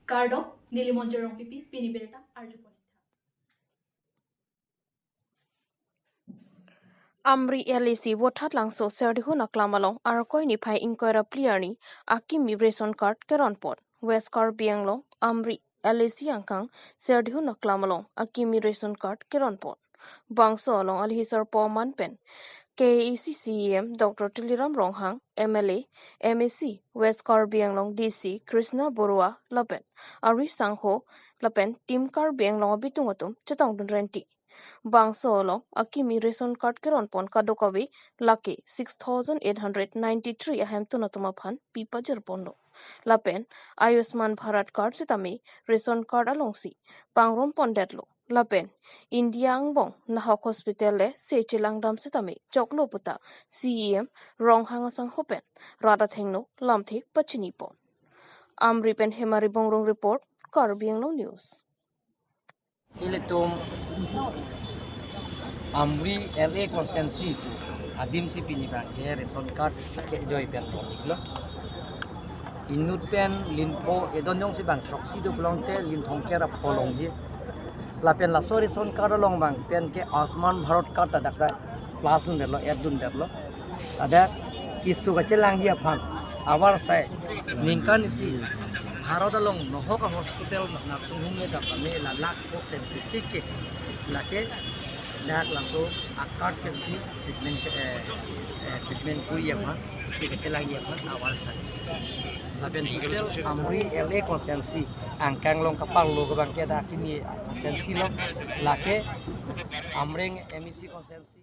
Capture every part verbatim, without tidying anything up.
Kardom, neli Monjir Rongpipi, pini birta arjupon. Amri L A C Vothatlangso Serdihun Aklam along Arkoi niphai ingkoi ra phli arni akimi ration card keronpon. West Karbi Anglong, Amri L A C angkang Serdihun Aklam along akimi ration card keronpon. Bangso along alhi sarpo aman pen K A A C C E M Doctor Tuliram Ronghang, M L A, M A C, West Karbi Anglong D C Krishna Borua lapen ari sangho lapen Team Karbi Anglong abitung atum chetongdun renti. Bangso along akimi ration card keronpon kadokave lake six thousand eight hundred ninety-three ahemtun atum aphan pi pajirponlo. Lapen Ayushman Bharat card sitame ration card alongsi pangrompondetlo. Lapen India angbong nahok hospital le se chelangdam sitame choklo puta C E M Ronghang asangho pen rat athengno lamthe pachinipon. Amri pen Hemari Bongrung report, Karbi Anglong News. Ilitum Amri L A constituency adim si pini abangke ration card akejoi pen lo. Inut pen lin pho edon jongsi bang throksi do pulote lin thomkep ra pho longji. Lapen laso ration card along abang pen ke Ayushman Bharat card ta dak ta plus dundetlo, add dundetlo. Ladak keso kachelangji aphan avarsai ningkan isi Bharat along nahok a hospital nursing home le dak kami la lakh ko pen titik ke lake dak laso a card pensi treatment ke, eh, eh, treatment kuri aphan, si kachelangji aphan avarsai. Lapen total Amri L A constituency angkang along kapanglo ke abangke dak akimi constituency lo, lake Amreng M A C constituency.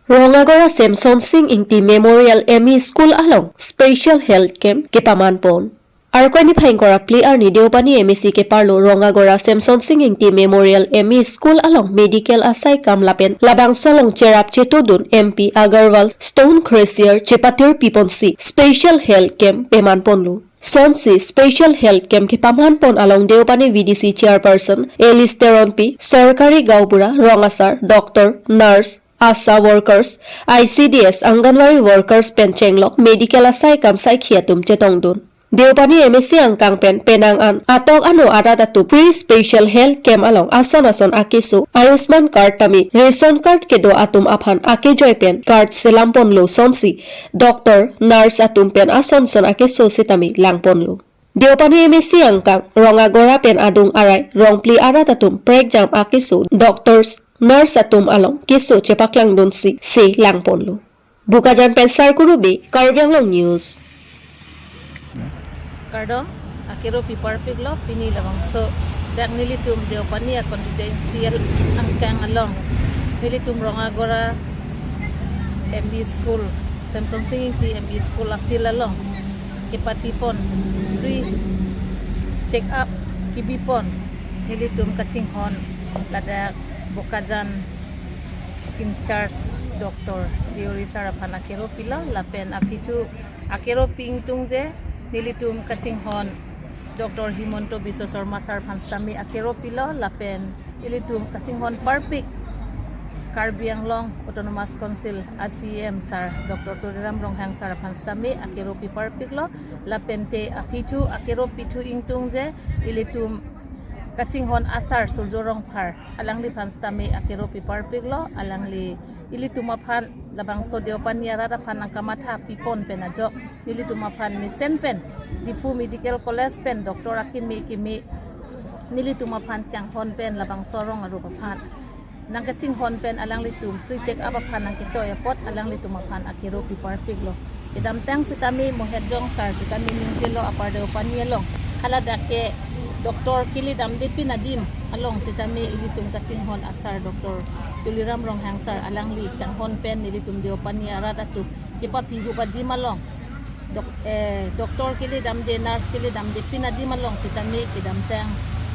Rongagora Semson Sing Ingti Memorial M E School along Special Health Camp kepamanpon. Arkoi niphai ingkoi ra phli arni Deopani M A C keparlo Rongagora Semson Sing Ingti Memorial M E School along medical asai kam lapen labangso along cherap chetodun M P Agarwal stone crusher chepatir piponsi Special Health Camp pemanponlo. Sonsi Special Health Camp kepamanpon along Deopani V D C Chairperson Alice Teronpi, Sorkari Gaonbura, Rong Asar, Doctor, Nurse, ASHA workers, I C D S, Anganwadi workers pen chenglok medical asai kam saikhi atum chetongdun. Deopani M A C angkang pen penang an atok ano arat atum free Special Health Camp along ason ason akeso Ayushman card tame ration card kedo atum aphan akejoi pen card selamponlo sonsi doctor, nurse atum pen ason ason akeso sitame langponlo. Deopani M A C angkang Rongagora pen adung arai rongphli arat atum prekjam akeso doctors, nurse atum along keso chepaklangdunsi se langponlo. Bokajan pen Sarkuru Bey, Karbi Anglong News. Kardom, akeropi parpiklo pini labangso dak nelitum Deopani a constituency angkang along nelitum Rongagora M E School, Semson Sing Ingti M E School a field along kepatipon free check up kebipon nelitum kachinghon ladak Bokajan in charge Doctor Deori sir aphan akeropilo lapen aphi thu akeropi ingtungje nelitum kachinghon Doctor Himanta Biswa Sarma sir aphan sitame akeropilo lapen ilitum kachinghon parpik Karbi Anglong Autonomous Council a C E M sir Doctor Tuliram Ronghang sir aphan sitame akeropi parpiklo lapen te aphi thu akeropi thu ingtungje ilitum kachinghon asar Surjo Rongphar alangliphan sitame akeropi parpiklo, alangli ilitum aphan labangso Deopani arat aphan nangkamatha pipon pen ajok nelitum aphan mesen pen Diphu Medical College pen doctor akimi kimi nelitum aphan kanghon pen labangso arong arup aphan nangkachinghon pen alanglitum free check up aphan nangketoi apot alanglitum aphan akeropi parpiklo. Kedamtang sitame Mohetjong sir sitame ningjelo Upper Deopani along. Haladak ke doctor kili damde pin adim along sitame ilitum kachinghon asar Doctor Tuliram Ronghang sir alangli kanghon pen nelitum Deopani arat atum kepaphi hup adim along. Dok-, eh, doctor kili damde, nurse kili damde pin adim along sitame kedamtang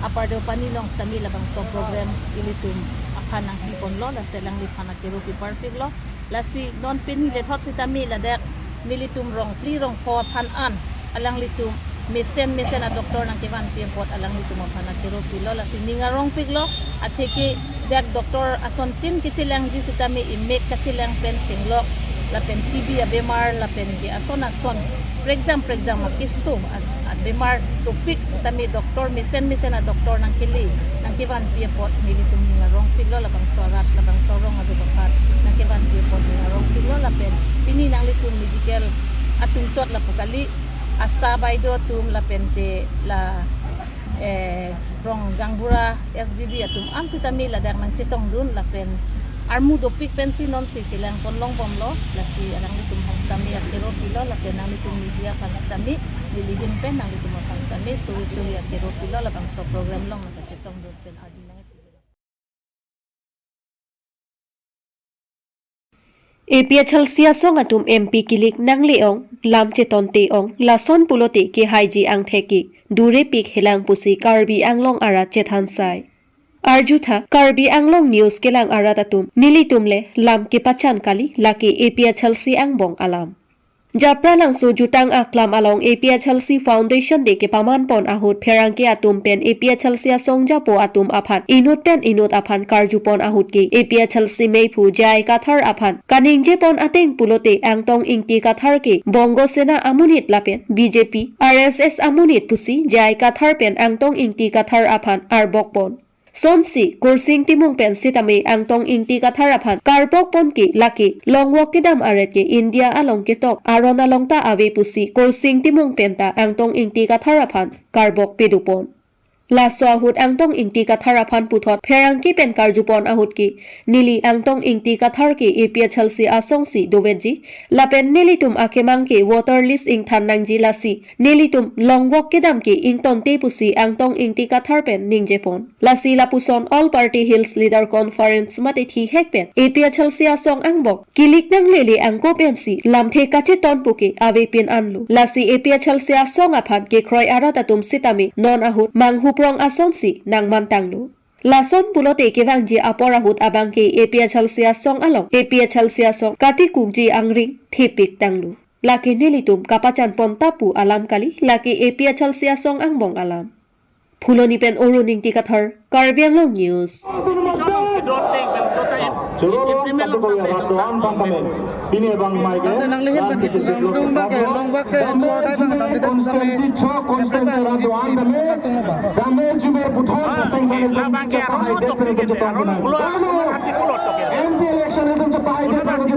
Upper Deopani along sitame labangso program ilitum aphan nangpiponlo, lasi alangliphan akeropi parpiklo. Lasi non pini lethot sitame ladak nelitum rongphli rongpho aphan an alanglitum mesen mesen a doctor nangkevanpi apot alanglitum aphan akeropilo, lasi ning arongpiklo, atheke dak doctor asontin kechelangji sitame imek kachelang pen chenglok lapen T B abemar lapen ke ason ason prekjam prekjam akeso a-, abemar dopik sitame doctor mesen mesen a-doctor nangkele nangkevanpi apot nelitum ning arongpiklo, labangso arat labangso arong aduk aphan nangkevanpi apot ning arongpiklo. Lapen pini nanglitum medical atum chot lapu kali, ASHA baido atum lapen te la, eh, rong gaonbura S G B atum an sitame ladak nangchetongdun lapen armu dopik pensi nonsi chelang ponlong bomlo. Lasi alanglitum aphan sitame akero pilo lapen nanglitum media aphan sitame neli ahin pen nanglitum aphan sitame suri suri akero pilo, labangso program along nangkachetongdun pen ardi nang. A P H L C asong atum M P kilik nangle-ong, lam chetonte-ong, lason pulote kehaiji angthek ke durepik helang pusi Karbi Anglong arat chethan sai. Arjutha, Karbi Anglong news kelang arat atum, nelitum le lam kepachan kali, lake A P H L C angbong alam. Japralangso jutang aklam along A P H L C Foundation Day kepaman pon ahut pherangke atum pen A P H L C asong japo atum aphan inut pen inut aphan karju pon ahut ke A P H L C meiphu J I Kathar aphan kaningje pon ateng pulote Angtong Ingti Kathar ke Bongo Sena amonit lapen B J P, R S S amonit pusi J I Kathar pen Angtong Ingti Kathar aphan arbok pon. Sonsi, Kursing Timung pen sitame Angtong Ingti Kathar aphan karbok pon ke lake longvok kedam aret ke India along ketok aron along ta ave pusi Kursing Timung pen ta Angtong Ingti Kathar aphan karbok pedo pon. Laso ahut Angtong Ingti Kathar aphan puthot pherangke pen karju pon ahut ke neli Angtong Ingti Kathar ke A P H L C asongsi dovetji, lapen nelitum akemang ke voter list ingthan nangji, lasi nelitum longvok kedam ke ingtonte pusi Angtong Ingti Kathar pen ningje pon. Lasi lapuson All Party Hills Leader Conference mate thihek pen A P H L C asong angbong kilik nanglele angko pensi lamthe kacheton puke avepin anlo. Lasi A P H L C asong aphan kekroi arat atum sitame non ahut manghuprong asonsi nangmantanglo. Lason pulote kevangji apor ahut abang ke A P H L C asong along A P H L C asong katikukji angring thepik tanglo. Lake nelitum kapachan pon ta pu alam kali, lake A P H L C asong angbong alam. Phuloni pen Arun Ingti Kathar, Karbi Anglong News. Choro lo, katu ko ya ratu an bang kami. Pini bang mai ke, nang lihin bang ke, long bang ke, long bang ke, dame long bang ke, jume constituency, cho constituency ratu an dame, dame jume puthot, ah, seng bang, la bang ke, chapa hai, dek pen ke, M P election itu chapa hai, dek pen ke,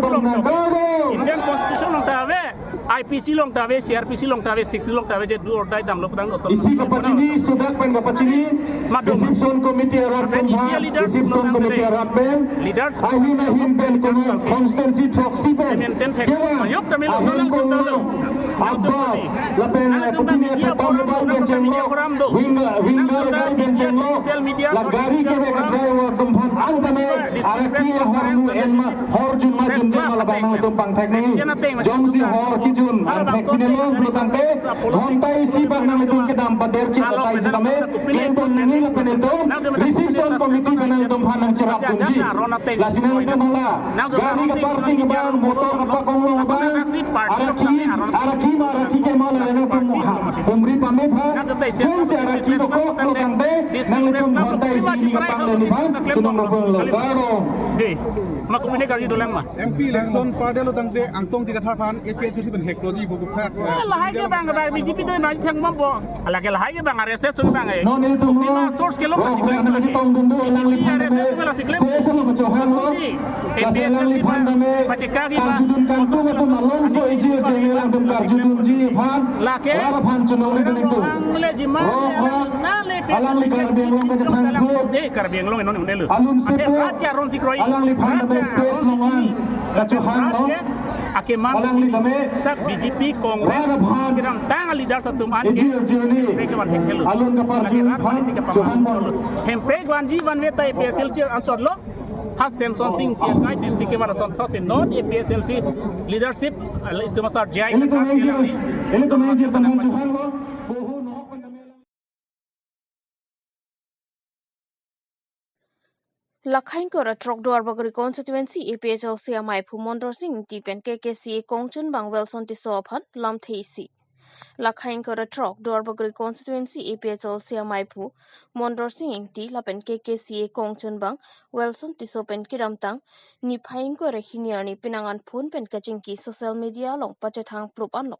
Indian Constitution along ta ave, I P C along ta ave, C R P C along ta ave, six along ta ave, je do or die damlo putang. Isi kapachini, sudak pen kapachini, madam. Reception committee arat pen, isi leaders reception committee arat pen, leaders ahin ahin pen, kono constituency throksi pen, maintain thek. Kewa, yok tamil ahin pen lo, Abbas, lapen, eh, putine, media forum, pamebang pen chenglo, media forum do. Wing, wing gari pen chenglo, la gari ke driver atum aphan an kami, arak ke hormu enma, hor junma junjema labang nangtum pangthek nangji. Jongsi hor kejun angthek pinelo pulo tangte, ghonta isi bang nangtum kedam pader chik patai sitame, klem pon nangji lapen itum reception committee bang nangtum aphan nangcherap ponji. Lasi nangtum hala gari ke parking abang, motor kapakong long abang, arak ke, arak ke ma arak ke ma la nangtum ha, humri pame pha. Jongsi arak ke dokok pulo tangte, nanglitum ghonta isi ni kapang neli bang, chunong ropong lo. Karo. Dei, ma kumine kari dolang ma. M P election pardelo tangte Angtong Ingti Kathar aphan A P H L C pen hekloji bubuk thak. Ah, lahai ke bang, bang B J P doi nai thang mambo. Alake lahai ke bang R S S tu bang eh. Non ilitum lo. Source ke lo. Rok rok na chetongdun do, alangliphan dame. Station lo, chohang lo. Kasi alangliphan dame. Pachekagi bang. Karjudun kangtung atum alongso iji iji alanglitum karjudunji aphan. Lake. Lar aphan chunong ni belitum. Rok rok. Alangli Karbi Anglong kachethang kut. Eh, Karbi Anglong non unelo. Alun sepo. Alangliphan dame space longan. Kachohang lo. Akemang. Alangli dame. Start B J P, Congress. Rat aphan. Kedamtang leaders atum an. Iji iji ni. Alun kaparju aphan chohang lo. Hemprek vanji vanve ta A P H L C anchot lo. Ha Semsonsing Ingti akai district kevan ason thot si non A P H L C leadership, ala itum asar J I. Ilitum ejir, ilitum ejir teman chohang lo. Bohu nok pen dame. Lakhain kora Trok Duarbagori constituency A P H L C amei aphu Mondor Sing Ingti pen K K C A kongchun bang Wilson Tisso aphan lamthe isi. Lakha ingkoi ra throk Duarbagori constituency A P H L C amaiphu Mondor Sing Ingti lapen K K C A kongchunbang Wilson Tisso pen kedamtang niphai ingkoi ra hini arni penang an phone pen kachingki social media along pachethang plup anlo.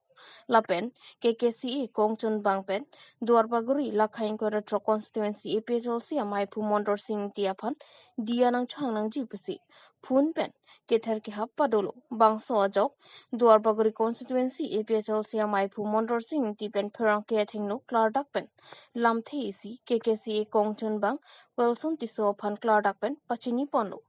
Lapen K K C A kongchunbang pen Duarbagori lakha ingkoi ra throk constituency A P H L C amaiphu Mondor Sing Ingti aphan diya nangchohang nangji pusi phone pen kether kehap padolo. Bangso ajok Duarbagori constituency A P H L C amaiphu Mondor Sing Ingti pen pherangke athengno klardak pen lamthe isi K K C A kongchunbang Wilson Tisso aphan klardak pen pachini ponlo.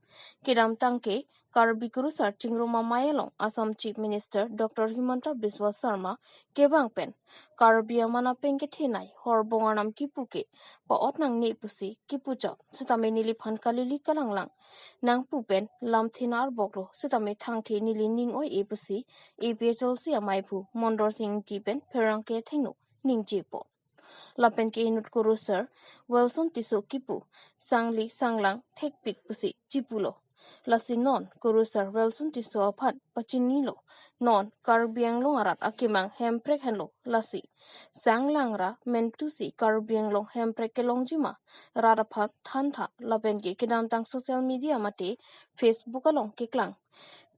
Kedamtang ke Karbi Kurusar Chingrum Amei along Assam Chief Minister Doctor Himanta Biswa Sarma kevang pen Karbi aman apeng kethenei horbong arnam kipu ke pa-ot nangne pusi kipu chot sitame neliphan kalili kalanglang nangpu pen lamthe narboklo sitame thangthe neli ning oi-e pusi A P H L C amaiphu Mondor Sing Ingti pen pherangke athengno ningjepo. Lapen ke inut Kurusar Wilson Tisso kipu sangli sanglang thekpik pusi chipulo. Lasi non Kurusar Wilson Tisso aphan pachinilo, non Karbi Anglong arat akemang Hemprek henlo, lasi sanglang ra mentusi Karbi Anglong Hemprek kelongji ma, rat aphan thantha. Lapen ke kedamtang social media mate Facebook along keklang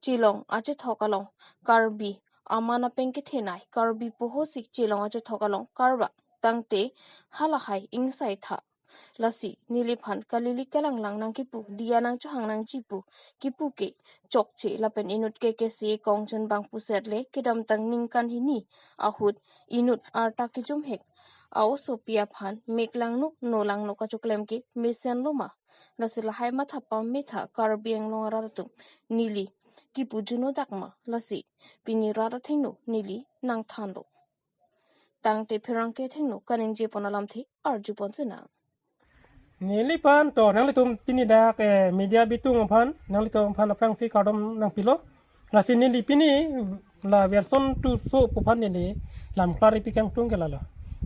chelong achethok along Karbi aman apeng kethenei, Karbi poho si chelong achethok along karbak tangte halahai ingsaitha. Lasi neliphan kalili kalanglang nangkipu, diya nangchohang nangji pu kipu ke chokche. Lapen inut K K C A kongchunbang pusetle kedamtang ningkan hini ahut inut arta kejum hek a-osopi aphan mek langno no langno kachoklem ke mesenlo ma, lasi lahai matha pametha Karbi Anglong arat atum neli kipu juno dak ma, lasi pini rat athengno neli nangthanlo. Tangte pherangke athengno kaningje pon alamthe arju pon sinang. Neliphan to nanglitum pini dak, eh, media bitung aphan, nanglitum aphan aphrangsi kardom nangpilo. Lasi neli pini la Wilson Tisso pu aphan neli lam klarify kangtung ke lalo.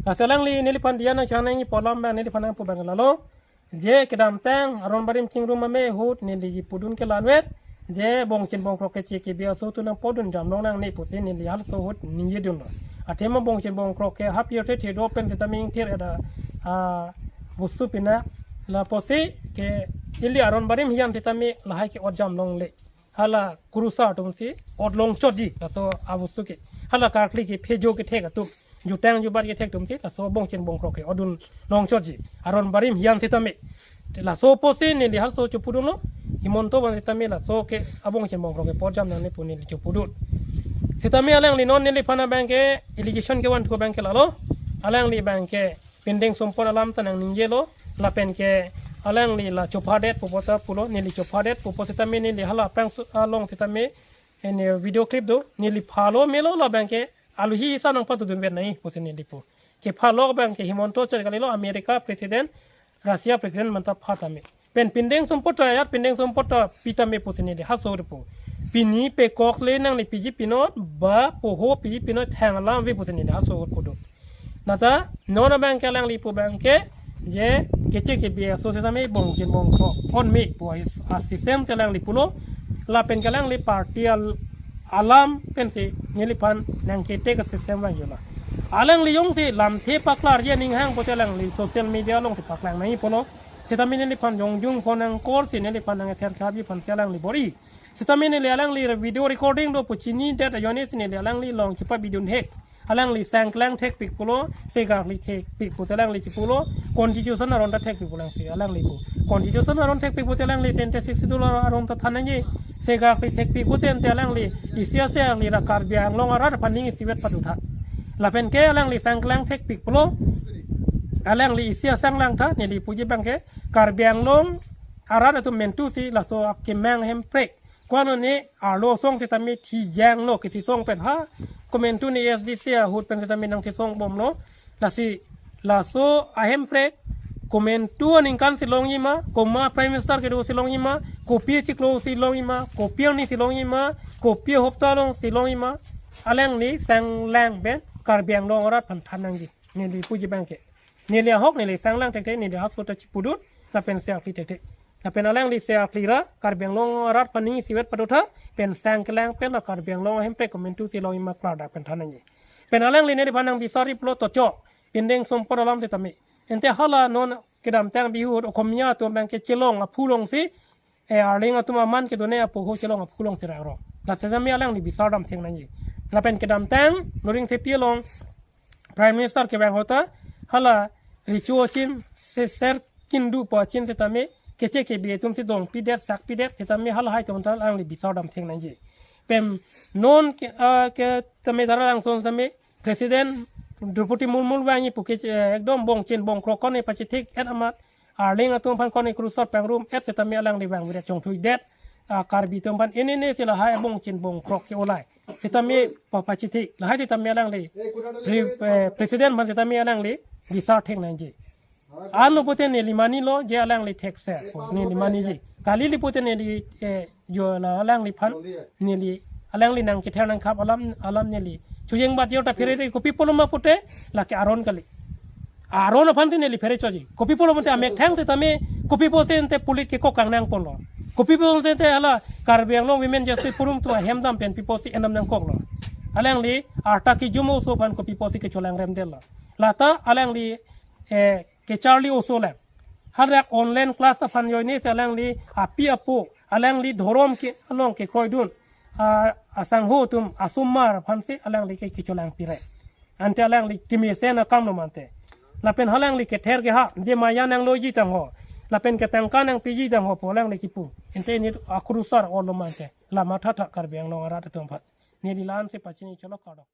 Lasi alangli neliphan diya nangchohang nangji pu alam abang neliphan nangpu abang ke lalo. Je kedamtang aron barim Chingrum Amei ahut neli kipudun ke la-anvet, je bongchin bongkrok keche kebi aso atum nangpodun jamlong nangne pusi neli halaso ahut ningjedunlo. Athema bongchin bongkrok ke hapirthe thedo pen sitame ingthir eda, ah, bostu pina, lapusi ke ili aron barim hiyan sitame lahai ke-ot jamlongle. Hala Kurusar atumsi ot longchotji, laso abostu ke. Hala karkli kephejo kethek atum, jutang jubat kethek atumsi laso bongchin bongkrok ke-otdun longchotji, aron barim hiyan sitame. Te laso pusi neli halaso chipudunlo, Himanta abang sitame laso ke abongchin bongkrok ke-ot jam nangne pu neli chipudun. Sitame alangli non neliphan abang ke allegation kevanthu abang ke lalo, alangli abang ke pindeng sumpon alam ta nangningje lo, lapen ke alangli la chophadet pupo ta pulo, neli chophadet pupo sitame neli hala aphrang su-, along sitame, eh, ne video clip do, neli phalo melo, labang ke aluhi isi nangpatudun vet nai pusi neli pu. Kephalo abang ke Himanta chot kalilo, America President, Russia President manta pha tame. Pen pindeng sumpot ta, ya pindeng sumpot ta pi tame pusi neli halaso ahut pu. Pini pekok le nangli piji pinot, ba poho piji pinot thang alam ave pusi neli halaso ahut pudun. Nasa non abang ke alangli pu abang ke, je keche kebi aso sitame bongchin bongkrok ponme pu a-system te alangli pulo, lapen ke alangli party al-, alam pensi neliphan nangkete ke system vangji lo. Alangli jongsi lamthe paklarji aning hang pote alangli social media alongsi paklang nangji pulo. Sitame neliphan jongjung phone nangkorsi neliphan nangther khabi aphan te alangli bor-i. Sitame neli alangli video recording do pu chinidet ajoine si neli alangli along chipabidun hek. Alangli sangklang thekpik pulo, segarli thekpik pute alangli chipulo, constitution aron ta thekpik pu alangsi alangli pu. Constitution aron thekpik pute alangli sente sixty dollar aron ta than nangji. Segarli thekpik pute ante alangli isi ase alangli ra Karbi Anglong arat aphan ning isivet padu tha. Lapen ke alangli sangklang thekpik pulo, alangli isi asanglang tha, neli puji abang ke Karbi Anglong arat atum mentusi laso akemang Hemprek. Ko-an ne arlo asong sitame thijanglo, kethesong pen ha. Komantu ne A S D C ahut pen sitame nangthesong bomlo. Lasi laso a-Hemprek komantu aningkan si longji ma, komat Prime Minister kedo si longji ma, kopi achiklo si longji ma, kopi arni si longji ma, kopi ahopta along si longji ma, alangli sanglang pen Karbi Anglong arat aphan than nangji. Neli puji abang ke. Neli ahok neli sanglang thekthe, neli halaso ta chipudun, lapen segarli thekthe. Lapen alangli segarli ra Karbi Anglong arat aphan ning isivet padu tha, pen sangklang pen la Karbi Anglong Hemprek komantu si longji ma klardak pen than nangji. Pen alangli neliphan nangbisar-iplo tochok. Pindeng sumpot alam setame. Ante hala non kedamtang bihut Okhomia atum abang kechelong aphu alongsi, eh, Arleng atum aman kedun-e apoho chelong aphu alongsi raro. La setame alangli bisar dam thek nangji. Lapen kedamtang Luring Thepi along Prime Minister kevang ahut ta hala recho chin se ser kindu pa chin setame keche kebe atum si dongpidet sakpidet setame halahai atum ta alangli bisar dam thek nangji. Pen non ke, ah, ke tame Taralangso setame President Droupadi Murmu vangji pu ke, eh, ekdom bongchin bongkrok konei pachethek-et amat Arleng atum aphan konei kurusot pangrum-et setame alangli vangvedet chongthuidet, ah, Karbi atum aphan inine si lahai bongchin bongkrok ke-olai setame pa pachethek lahai setame alangli pre-, eh, President aphan setame alangli bisar thek nangji. Anlo pute neli manilo je alangli thekser pu, neli maniji. Kalilo pute neli, eh, jo la alangliphan neli, alangli nangkether nangkhap alam, alam neli chojeng bat jor ta phere re kopi pulo ma pute lake aron kali. Aron aphan si neli phere choji. Kopi pulo pute amethang setame kopi pulo ante pulit kekok kangnang ponlo. Kopi pulo ante hala Karbi Anglong Women Justice Forum atum ahem dam pen pi pulo si enam nangkoklo. Alangli arta kejum oso aphan kopi pulo si kecholang remdetlo. Lata alangli, eh, kecharli oso lang. Hadak online class aphan joine si alangli api apo, alangli dhorom ke along kekroidun, ah, asangho atum asomar aphan si alangli ke kecholang pire. Ante alangli kemesen akamlo mante. Lapen halangli kether keha, je maya nangloji tangho. Lapen ketangka nangpiji tangho pu alangli kipu. Ante ne akurusar olo mante. La mathatha Karbi Anglong arat atum aphan. Neli la-an si pachini cholo kardom.